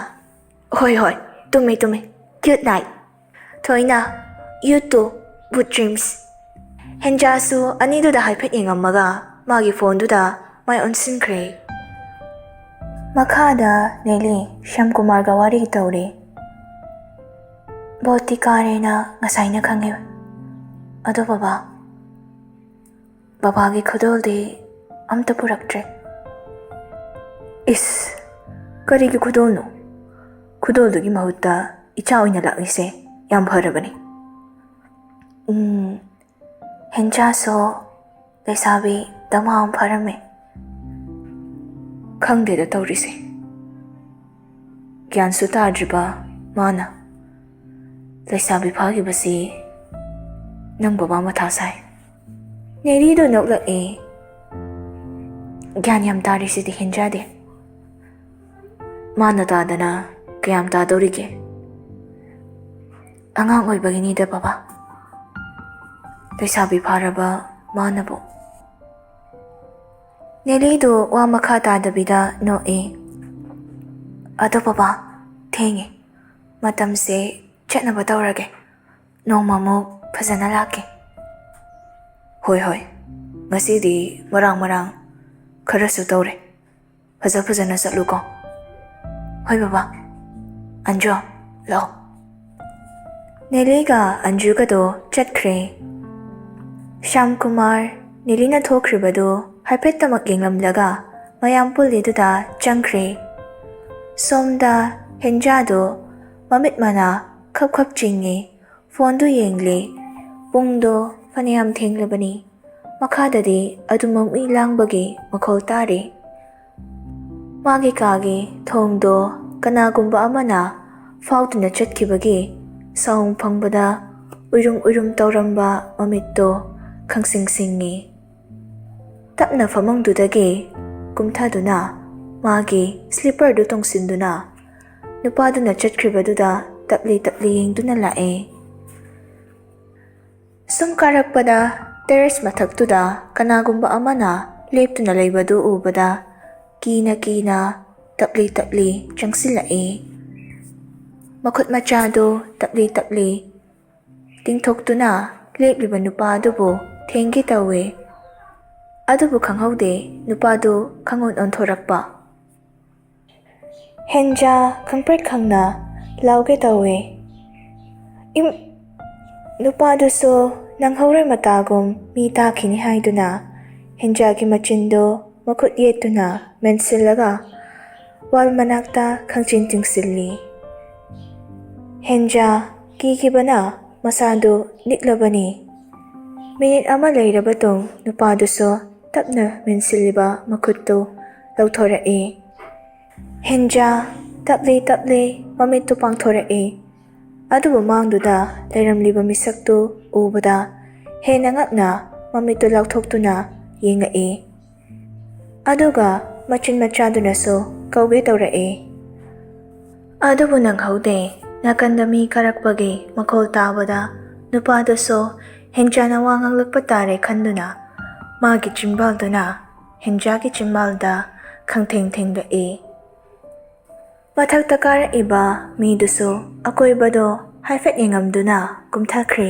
ꯍꯣꯏ ꯍꯣꯏ, ꯇꯨꯝꯃꯦ ꯇꯨꯝꯃꯦ, ꯒꯨꯗ ꯅꯥꯏꯠ꯫ ꯊꯣꯏꯅ ꯌꯨ ꯇꯨ, ꯒꯨꯗ ꯗ꯭ꯔꯤꯝꯁ꯫ ꯍꯦꯟꯖꯥꯁꯨ ꯑꯅꯤꯗꯨꯗ ꯍꯥꯏꯐꯦꯠ ꯌꯦꯡꯉꯝꯃꯒ ꯃꯥꯒꯤ ꯐꯣꯟꯗꯨꯗ ꯃꯥꯏ ꯑꯣꯟꯁꯤꯟꯈ꯭ꯔꯦ꯫ ꯃꯈꯥꯗ ꯅꯦꯂꯤ ꯁ꯭ꯌꯥꯝꯀꯨꯃꯥꯔꯒ ꯋꯥꯔꯤ ꯇꯧꯔꯤ꯫ ꯕꯣꯠꯇꯤ ꯀꯥꯔꯦꯅ ꯉꯁꯥꯏꯅ ꯈꯪꯉꯦ꯫ ꯑꯗꯣ ꯕꯕꯥ, ꯕꯕꯥꯒꯤ ꯈꯨꯗꯣꯜꯗꯤ ꯑꯝꯇ ꯄꯨꯔꯛꯇ꯭ꯔꯦ꯫ ꯏꯁ, ꯀꯔꯤꯒꯤ ꯈꯨꯗꯣꯜꯅꯣ? ꯈꯨꯗꯣꯜꯗꯨꯒꯤ ꯃꯍꯨꯠꯇ ꯏꯆꯥ ꯑꯣꯏꯅ ꯂꯥꯛꯂꯤꯁꯦ ꯌꯥꯝ ꯐꯔꯕꯅꯤ꯫ ꯎꯝ, ꯍꯦꯟꯖꯥꯁꯨ ꯂꯩꯁꯥꯕꯤ ꯗꯃꯥ ꯑꯃ ꯐꯔꯝꯃꯦ꯫ ꯈꯪꯗꯦꯗ ꯇꯧꯔꯤꯁꯦ꯫ ꯒ꯭ꯌꯥꯟꯁꯨ ꯇꯥꯗ꯭ꯔꯤꯕ ꯃꯥꯅ꯫ ꯂꯩꯁꯥꯕꯤ ꯐꯥꯈꯤꯕꯁꯤ ꯅꯪ ꯕꯕꯥ ꯃꯊꯥ ꯁꯥꯏ꯫ ꯅꯦꯔꯤꯗꯣ ꯅꯣꯛꯂꯛꯑꯦ꯫ ꯒ꯭ꯌꯥꯟ ꯌꯥꯝ ꯇꯥꯔꯤꯁꯤꯗꯤ ꯍꯦꯟꯖꯥꯗꯦ꯫ ꯃꯥꯅ ꯇꯥꯗꯅ ꯀꯌꯥꯝ ꯇꯥꯗꯧꯔꯤꯒꯦ? ꯑꯉꯥꯡ ꯑꯣꯏꯕꯒꯤꯅꯤꯗ ꯕꯕꯥ꯫ ꯂꯩꯁꯥꯕꯤ ꯐꯥꯔꯕ ꯃꯥꯅꯕꯨ꯫ ꯅꯦꯂꯤꯗꯨ ꯋꯥ ꯃꯈꯥ ꯇꯥꯗꯕꯤꯗ ꯅꯣꯛꯑꯦ꯫ ꯑꯗꯣ ꯕꯕꯥ, ꯊꯦꯡꯉꯦ꯫ ꯃꯇꯝꯁꯦ ꯆꯠꯅꯕ ꯇꯧꯔꯒꯦ꯫ ꯅꯣꯡꯃꯃꯨꯛ ꯐꯖꯅ ꯂꯥꯛꯀꯦ꯫ ꯍꯣꯏ ꯍꯣꯏ, ꯉꯁꯤꯗꯤ ꯃꯔꯥꯡ ꯃꯔꯥꯡ ꯈꯔꯁꯨ ꯇꯧꯔꯦ꯫ ꯐꯖ ꯐꯖꯅ ꯆꯠꯂꯨꯀꯣ꯫ ꯍꯣꯏ ꯕꯕꯥ꯫ ꯑꯟꯖꯨ, ꯂꯥꯛꯑꯣ꯫ ꯅꯦꯂꯤꯒ ꯑꯟꯖꯨꯒꯗꯣ ꯆꯠꯈ꯭ꯔꯦ꯫ ꯁ꯭ꯌꯥꯝꯀꯨꯃꯥꯔ ꯅꯦꯂꯤꯅ ꯊꯣꯛꯈ꯭ꯔꯤꯕꯗꯨ ꯍꯥꯏꯐꯦꯠꯇꯃꯛ ꯌꯦꯡꯂꯝꯂꯒ ꯃꯌꯥꯝ ꯄꯨꯜꯂꯤꯗꯨꯗ ꯆꯪꯈ꯭ꯔꯦ꯫ ꯁꯣꯝꯗ ꯍꯦꯟꯖꯥꯗꯣ ꯃꯃꯤꯠ ꯃꯅꯥ ꯈꯞ ꯈꯞ ꯆꯤꯡꯉꯦ꯫ ꯐꯣꯟꯗꯨ ꯌꯦꯡꯂꯦ꯫ ꯄꯨꯡꯗꯣ ꯐꯅꯌꯥꯝ ꯊꯦꯡꯂꯕꯅꯤ꯫ ꯃꯈꯥꯗꯗꯤ ꯑꯗꯨꯃꯛ ꯃꯤ ꯂꯥꯡꯕꯒꯤ ꯃꯈꯣꯜ ꯇꯥꯔꯤ꯫ ꯃꯥꯒꯤ ꯀꯥꯒꯤ ꯊꯣꯡꯗꯣ ꯀꯅꯥꯒꯨꯝꯕ ꯑꯃꯅ ꯐꯥꯎꯗꯨꯅ ꯆꯠꯈꯤꯕꯒꯤ ꯁꯥꯎꯟ ꯐꯪꯕꯗ ꯎꯏꯔꯨꯝ ꯎꯏꯔꯨꯝ ꯇꯧꯔꯝꯕ ꯃꯃꯤꯠꯇꯣ ꯈꯪꯁꯤꯡ ꯁꯤꯡꯉꯤ꯫ ꯇꯞꯅ ꯐꯃꯨꯡꯗꯨꯗꯒꯤ ꯀꯨꯝꯊꯗꯨꯅ ꯃꯥꯒꯤ ꯁ꯭ꯂꯤꯄꯔꯗꯨ ꯇꯣꯡꯁꯤꯟꯗꯨꯅ ꯅꯨꯄꯥꯗꯨꯅ ꯆꯠꯈ꯭ꯔꯤꯕꯗꯨꯗ ꯇꯞꯂꯤ ꯇꯞꯂꯤ ꯌꯦꯡꯗꯨꯅ ꯂꯥꯛꯑꯦ꯫ ꯁꯨꯝ ꯀꯥꯔꯛꯄꯗ ꯇꯦꯔꯦꯁ ꯃꯊꯛꯇꯨꯗ ꯀꯅꯥꯒꯨꯝꯕ ꯑꯃꯅ ꯂꯦꯞꯇꯨꯅ ꯂꯩꯕꯗꯨ ꯎꯕꯗ ꯀꯤꯅ ꯀꯤꯅ ꯇꯞꯂꯤ ꯇꯞꯂꯤ ꯆꯪꯁꯤꯜꯂꯛꯏ꯫ ꯃꯈꯨꯠ ꯃꯆꯥꯗꯨ ꯇꯞꯂꯤ ꯇꯞꯂꯤ ꯇꯤꯡꯊꯣꯛꯇꯨꯅ ꯂꯦꯞꯂꯤꯕ ꯅꯨꯄꯥ ꯑꯗꯨꯕꯨ ꯊꯦꯡꯒꯦ ꯇꯧꯏ꯫ ꯑꯗꯨꯕꯨ ꯈꯪꯍꯧꯗꯦ ꯅꯨꯄꯥꯗꯨ ꯈꯪꯑꯣꯟ ꯑꯣꯟꯊꯣꯔꯛꯄ꯫ ꯍꯦꯟꯖꯥ ꯈꯪꯄ꯭ꯔꯦꯛ ꯈꯪꯅ ꯂꯥꯎꯒꯦ ꯇꯧꯏ꯫ ꯏꯝ-, ꯅꯨꯄꯥꯗꯨꯁꯨ ꯅꯪꯍꯧꯔꯣꯏ ꯃꯇꯥꯒꯨꯝ ꯃꯤ ꯇꯥꯈꯤꯅꯤ ꯍꯥꯏꯗꯨꯅ ꯍꯦꯟꯖꯥꯒꯤ ꯃꯆꯤꯟꯗꯨ ꯃꯈꯨꯠ ꯌꯦꯠꯇꯨꯅ ꯃꯦꯟꯁꯤꯜꯂꯒ ꯋꯥꯜ ꯃꯅꯥꯛꯇ ꯈꯪꯆꯤꯡ ꯆꯤꯡꯁꯤꯜꯂꯤ꯫ ꯍꯦꯟꯖꯥ ꯀꯤꯈꯤꯕꯅ ꯃꯁꯥꯗꯨ ꯅꯤꯛꯂꯕꯅꯤ꯫ ꯃꯤꯅꯤꯠ ꯑꯃ ꯂꯩꯔꯕ ꯇꯨꯡ ꯅꯨꯄꯥꯗꯨꯁꯨ ꯇꯞꯅ ꯃꯦꯟꯁꯤꯜꯂꯤꯕ ꯃꯈꯨꯠꯇꯨ ꯂꯧꯊꯣꯔꯛꯏ꯫ ꯍꯦꯟꯖꯥ ꯇꯞꯂꯤ ꯇꯞꯂꯤ ꯃꯃꯤꯠꯇꯨ ꯄꯥꯡꯊꯣꯔꯛꯏ꯫ ꯑꯗꯨꯕꯨ ꯃꯥꯡꯗꯨꯗ ꯂꯩꯔꯝꯂꯤꯕ ꯃꯤꯁꯛꯇꯨ ꯎꯕꯗ ꯍꯦꯟꯅ ꯉꯛꯅ ꯃꯃꯤꯠꯇꯨ ꯂꯥꯎꯊꯣꯛꯇꯨꯅ ꯌꯦꯡꯉꯛꯏ꯫ ꯑꯗꯨꯒ ꯃꯆꯤꯟ ꯃꯆꯥꯗꯨꯅꯁꯨ ꯀꯧꯒꯦ ꯇꯧꯔꯛꯏ꯫ ꯑꯗꯨꯕꯨ ꯅꯪꯍꯧꯗꯦ꯫ ꯅꯥꯀꯟꯗ ꯃꯤ ꯀꯥꯔꯛꯄꯒꯤ ꯃꯈꯣꯜ ꯇꯥꯕꯗ ꯅꯨꯄꯥꯗꯨꯁꯨ ꯍꯦꯟꯖꯥꯅ ꯋꯥ ꯉꯥꯡꯂꯛꯄ ꯇꯥꯔꯦ ꯈꯟꯗꯨꯅ ꯃꯥꯒꯤ ꯆꯤꯝꯕꯥꯜꯗꯨꯅ ꯍꯦꯟꯖꯥꯒꯤ ꯆꯤꯝꯕꯥꯜꯗ ꯈꯪꯊꯦꯡ ꯊꯦꯡꯂꯛꯏ꯫ ꯃꯊꯛꯇ ꯀꯥꯔꯛꯏꯕ ꯃꯤꯗꯨꯁꯨ ꯑꯀꯣꯏꯕꯗꯣ ꯍꯥꯏꯐꯦꯠ ꯌꯦꯡꯉꯝꯗꯨꯅ ꯀꯨꯝꯊꯈ꯭ꯔꯦ꯫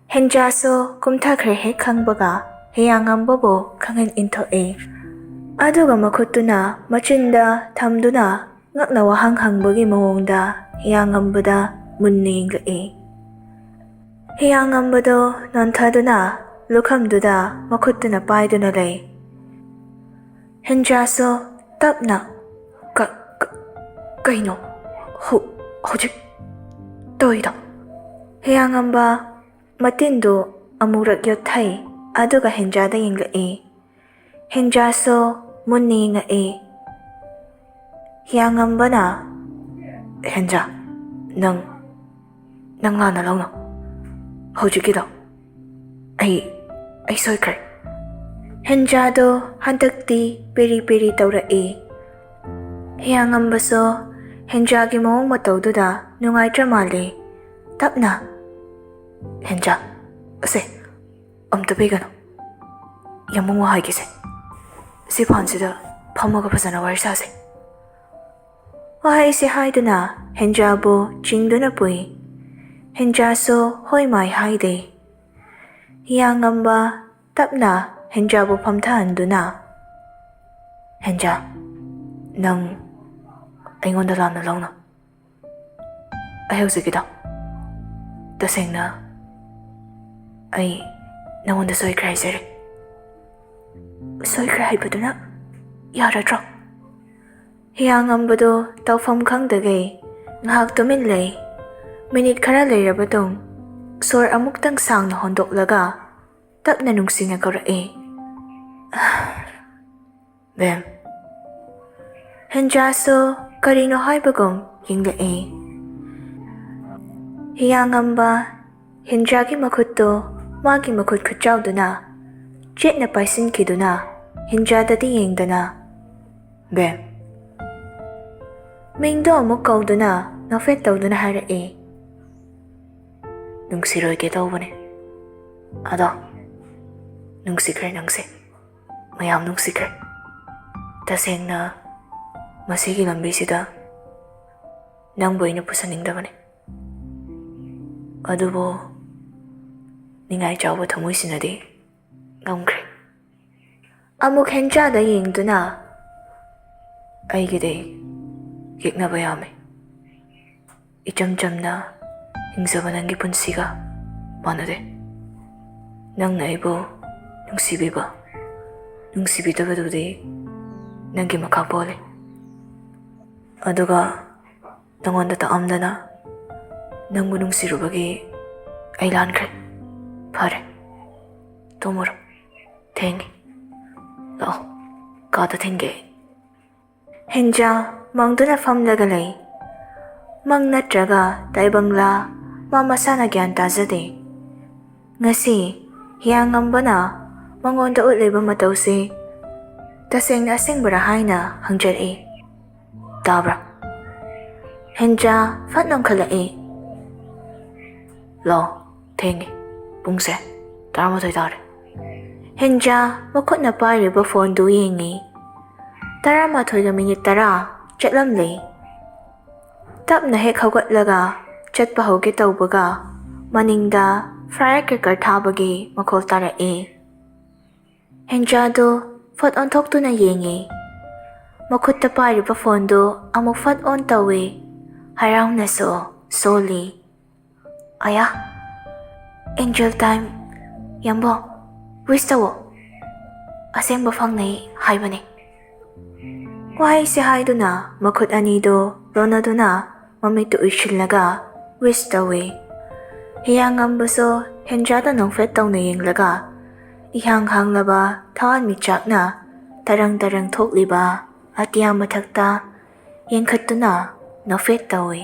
ꯍꯦꯟꯖꯥꯁꯨ ꯀꯨꯝꯊꯈ꯭ꯔꯦ ꯍꯦꯛ ꯈꯪꯕꯒ ꯍꯤꯌꯥꯡꯉꯝꯕꯕꯨ ꯈꯪꯍꯟ ꯏꯟꯊꯣꯛꯏ꯫ ꯑꯗꯨꯒ ꯃꯈꯨꯠꯇꯨꯅ ꯃꯆꯤꯟꯗ ꯊꯝꯗꯨꯅ ꯉꯛꯅ ꯋꯥꯍꯪ ꯍꯪꯕꯒꯤ ꯃꯑꯣꯡꯗ ꯍꯤꯌꯥꯡꯉꯝꯕꯗ ꯃꯨꯟꯅ ꯌꯦꯡꯂꯛꯏ꯫ ꯍꯤꯌꯥꯡꯉꯝꯕꯗꯣ ꯅꯣꯟꯊꯗꯨꯅ ꯂꯨꯈꯝꯗꯨꯗ ꯃꯈꯨꯠꯇꯨꯅ ꯄꯥꯏꯗꯨꯅ ꯂꯩ꯫ ꯍꯦꯟꯖꯥꯁꯨ ꯇꯞꯅ, "ꯀ-, ꯀ-, ꯀꯩꯅꯣ ꯍꯧ-, ꯍꯧꯖꯤꯛ ꯇꯧꯔꯤꯗꯣ?" ꯍꯤꯌꯥꯡꯉꯝꯕ ꯃꯇꯤꯟꯗꯨ ꯑꯃꯨꯔꯛ ꯌꯣꯠꯊꯩ꯫ ꯑꯗꯨꯒ ꯍꯦꯟꯖꯥꯗ ꯌꯦꯡꯂꯛꯏ꯫ ꯍꯦꯟꯖꯥꯁꯨ ꯃꯨꯟꯅ ꯌꯦꯡꯉꯛꯏ꯫ ꯍꯤꯌꯥꯉꯝꯕꯅ, "ꯍꯦꯟꯖꯥ, ꯅꯪ, ꯅꯪ ꯂꯥꯟꯅ ꯂꯧꯅꯨ꯫ ꯍꯧꯖꯤꯛꯀꯤꯗꯣ ꯑꯩ, ꯑꯩ ꯁꯣꯏꯈ꯭ꯔꯦ꯫" ꯍꯦꯟꯖꯥꯗꯣ ꯍꯟꯗꯛꯇꯤ ꯄꯦꯔꯤ ꯄꯦꯔꯤ ꯇꯧꯔꯛꯏ꯫ ꯍꯤꯌꯥꯉꯝꯕꯁꯨ ꯍꯦꯟꯖꯥꯒꯤ ꯃꯑꯣꯡ ꯃꯇꯧꯗꯨꯗ ꯅꯨꯡꯉꯥꯏꯇ꯭ꯔ ꯃꯥꯜꯂꯦ꯫ ꯇꯞꯅ, "ꯍꯦꯟꯖꯥ, ꯑꯁꯦ, ꯑꯝꯇ ꯄꯤꯒꯅꯨ꯫ ꯌꯥꯝꯕꯨꯡ ꯋꯥ ꯍꯥꯏꯒꯦꯁꯦ꯫ ꯁꯤ ꯐꯥꯟꯁꯤꯗ ꯐꯝꯃꯒ ꯐꯖꯅ ꯋꯥꯔꯤ ꯁꯥꯁꯦ꯫" ꯋꯥꯍꯩꯁꯦ ꯍꯥꯏꯗꯨꯅ ꯍꯦꯟꯖꯥꯕꯨ ꯆꯤꯡꯗꯨꯅ ꯄꯨꯏ꯫ ꯍꯦꯟꯖꯥꯁꯨ ꯍꯣꯏ ꯃꯥꯏ ꯍꯥꯏꯗꯦ꯫ ꯍꯤꯌꯥꯉꯝꯕ ꯇꯞꯅ ꯍꯦꯟꯖꯥꯕꯨ ꯐꯝꯊꯍꯟꯗꯨꯅ, "ꯍꯦꯟꯖꯥ, ꯅꯪ ꯑꯩꯉꯣꯟꯗ ꯂꯥꯟꯅ ꯂꯧꯅꯨ꯫ ꯑꯩ ꯍꯧꯖꯤꯛꯀꯤꯗꯣ, ꯇꯁꯦꯡꯅ, ꯑꯩ ꯅꯉꯣꯟꯗ ꯁꯣꯏꯈ꯭ꯔꯦ ꯍꯥꯏꯖꯔꯤ꯫" "ꯁꯣꯏꯈ꯭ꯔꯦ ꯍꯥꯏꯕꯗꯨꯅ ꯌꯥꯔꯗ꯭ꯔꯣ?" ꯍꯤꯌꯥꯉꯝꯕꯗꯣ ꯇꯧꯐꯝ ꯈꯪꯗꯒꯩ ꯉꯥꯏꯍꯥꯛ ꯇꯨꯃꯤꯟ ꯂꯩ꯫ ꯃꯤꯅꯤꯠ ꯈꯔ ꯂꯩꯔꯕ ꯇꯨꯡ, ꯁꯣꯔ ꯑꯃꯨꯛꯇꯪ ꯁꯥꯡꯅ ꯍꯣꯟꯗꯣꯛꯂꯒ ꯇꯞꯅ ꯅꯨꯡꯁꯤꯅ ꯀꯧꯔꯛꯏ, "ꯕꯦꯝ꯫" ꯍꯦꯟꯖꯥꯁꯨ ꯀꯔꯤꯅꯣ ꯍꯥꯏꯕꯒꯨꯝ ꯌꯦꯡꯂꯛꯏ꯫ ꯍꯤꯌꯥꯉꯝꯕ ꯍꯦꯟꯖꯥꯒꯤ ꯃꯈꯨꯠꯇꯨ ꯃꯥꯒꯤ ꯃꯈꯨꯠ ꯈꯨꯠꯆꯥꯎꯗꯨꯅ ꯆꯦꯠꯅ ꯄꯥꯏꯁꯤꯟꯈꯤꯗꯨꯅ ꯍꯦꯟꯖꯥꯗꯗꯤ ꯌꯦꯡꯗꯅ, "ꯕꯦꯝ꯫" ꯃꯤꯡꯗꯣ ꯑꯃꯨꯛ ꯀꯧꯗꯨꯅ ꯅꯣꯛꯐꯦꯠ ꯇꯧꯗꯨꯅ ꯍꯥꯏꯔꯛꯏ, "ꯅꯨꯡꯁꯤꯔꯣꯏꯒꯦ ꯇꯧꯕꯅꯦ꯫ ꯑꯗꯣ ꯅꯨꯡꯁꯤꯈ꯭ꯔꯦ ꯅꯪꯁꯦ꯫ ꯃꯌꯥꯝ ꯅꯨꯡꯁꯤꯈ꯭ꯔꯦ꯫ ꯇꯁꯦꯡꯅ ꯃꯁꯤꯒꯤ ꯂꯝꯕꯤꯁꯤꯗ ꯅꯪꯕꯨ ꯑꯩꯅ ꯄꯨꯁꯟꯅꯤꯡꯗꯕꯅꯦ꯫ ꯑꯗꯨꯕꯨ ꯅꯤꯡꯉꯥꯏ ꯆꯥꯎꯕ ꯊꯃꯣꯏꯁꯤꯅꯗꯤ ꯉꯝꯈ꯭ꯔꯦ꯫" ꯑꯃꯨꯛ ꯍꯦꯟꯖꯥꯗ ꯌꯦꯡꯗꯨꯅ, "ꯑꯩꯒꯤꯗꯤ ꯌꯦꯛꯅꯕ ꯌꯥꯝꯃꯤ꯫ ꯏꯆꯝ ꯆꯝꯅ ꯍꯤꯡꯖꯕ ꯅꯪꯒꯤ ꯄꯨꯟꯁꯤꯒ ꯃꯥꯟꯅꯗꯦ꯫ ꯅꯪꯅ ꯑꯩꯕꯨ ꯅꯨꯡꯁꯤꯕꯤꯕ, ꯅꯨꯡꯁꯤꯕꯤꯗꯕꯗꯨꯗꯤ ꯅꯪꯒꯤ ꯃꯈꯥ ꯄꯣꯜꯂꯤ꯫ ꯑꯗꯨꯒ ꯅꯉꯣꯟꯗ ꯇꯥꯛꯑꯝꯗꯅ ꯅꯪꯕꯨ ꯅꯨꯡꯁꯤꯔꯨꯕꯒꯤ ꯑꯩ ꯂꯥꯟꯈ꯭ꯔꯦ꯫ ꯐꯔꯦ, ꯇꯨꯝꯃꯨꯔꯣ꯫ ꯊꯦꯡꯉꯦ꯫ ꯂꯥꯛꯑꯣ, ꯀꯥꯗ ꯊꯤꯟꯒꯦ ꯑꯩ꯫ ꯍꯦꯟꯖꯥ ꯃꯪꯗꯨꯅ ꯐꯝꯂꯒ ꯂꯩ꯫ ꯃꯪ ꯅꯠꯇ꯭ꯔꯒ ꯇꯥꯏꯕꯪꯂꯥ, ꯃꯥ ꯃꯁꯥꯅ ꯒ꯭ꯌꯥꯟ ꯇꯥꯖꯗꯦ꯫ ꯉꯁꯤ ꯍꯤꯌꯥꯡꯉꯝꯕꯅ ꯃꯉꯣꯟꯗ ꯎꯠꯂꯤꯕ ꯃꯇꯧꯁꯤ ꯇꯁꯦꯡꯅ ꯑꯁꯦꯡꯕꯔꯥ ꯍꯥꯏꯅ ꯍꯪꯖꯔꯛꯏ꯫ "ꯇꯥꯕ꯭ꯔꯥ?" ꯍꯦꯟꯖꯥ ꯐꯠ ꯅꯣꯡꯈꯠꯂꯛꯏ꯫ "ꯂꯥꯛꯑꯣ, ꯊꯦꯡꯉꯦ꯫ ꯄꯨꯡꯁꯦ ꯇꯔꯥꯃꯥꯊꯣꯏ ꯇꯥꯔꯦ꯫" ꯍꯦꯟꯖꯥ ꯃꯈꯨꯠꯅ ꯄꯥꯏꯔꯤꯕ ꯐꯣꯟꯗꯨ ꯌꯦꯡꯉꯤ꯫ ꯇꯔꯥꯃꯥꯊꯣꯏꯒ ꯃꯤꯅꯤꯠ ꯇꯔꯥ ꯆꯠꯂꯝꯂꯦ꯫ ꯇꯞꯅ ꯍꯦꯛ ꯍꯧꯒꯠꯂꯒ ꯆꯠꯄ ꯍꯧꯒꯦ ꯇꯧꯕꯒ, ꯃꯅꯤꯡꯗ ꯐꯥꯌꯔ ꯀ꯭ꯔꯦꯀꯔ ꯊꯥꯕꯒꯤ ꯃꯈꯣꯜ ꯇꯥꯔꯛꯏ꯫ ꯍꯦꯟꯖꯥꯗꯨ ꯐꯠ ꯑꯣꯟꯊꯣꯛꯇꯨꯅ ꯌꯦꯡꯉꯤ꯫ ꯃꯈꯨꯠꯇ ꯄꯥꯏꯔꯤꯕ ꯐꯣꯟꯗꯨ ꯑꯃꯨꯛ ꯐꯠ ꯑꯣꯟ ꯇꯧꯏ꯫ ꯍꯔꯥꯎꯅꯁꯨ ꯁꯣꯜꯂꯤ꯫ "ꯑꯌꯥ, ꯑꯦꯟꯖꯦꯜ ꯇꯥꯏꯝ꯫ ꯌꯥꯝꯕꯣ, ꯋꯤꯁ ꯇꯧꯋꯣ꯫ ꯑꯁꯦꯡꯕ ꯐꯪꯅꯩ ꯍꯥꯏꯕꯅꯤ꯫" ꯋꯥꯍꯩꯁꯦ ꯍꯥꯏꯗꯨꯅ ꯃꯈꯨꯠ ꯑꯅꯤꯗꯨ ꯂꯣꯟꯅꯗꯨꯅ ꯃꯃꯤꯠꯇꯨ ꯎꯏꯁꯤꯜꯂꯒ ꯋꯤꯁ ꯇꯧꯏ꯫ ꯍꯤꯌꯥꯡꯉꯝꯕꯁꯨ ꯍꯦꯟꯖꯥꯗ ꯅꯣꯛꯐꯦꯠ ꯇꯧꯅ ꯌꯦꯡꯂꯒ, ꯏꯍꯥꯡ ꯍꯥꯡꯂꯕ ꯊꯋꯥꯟꯃꯤꯆꯥꯛꯅ ꯇꯔꯪ ꯇꯔꯪ ꯊꯣꯛꯂꯤꯕ ꯑꯇꯤꯌꯥ ꯃꯊꯛꯇ ꯌꯦꯡꯈꯠꯇꯨꯅ ꯅꯣꯛꯐꯦꯠ ꯇꯧꯏ꯫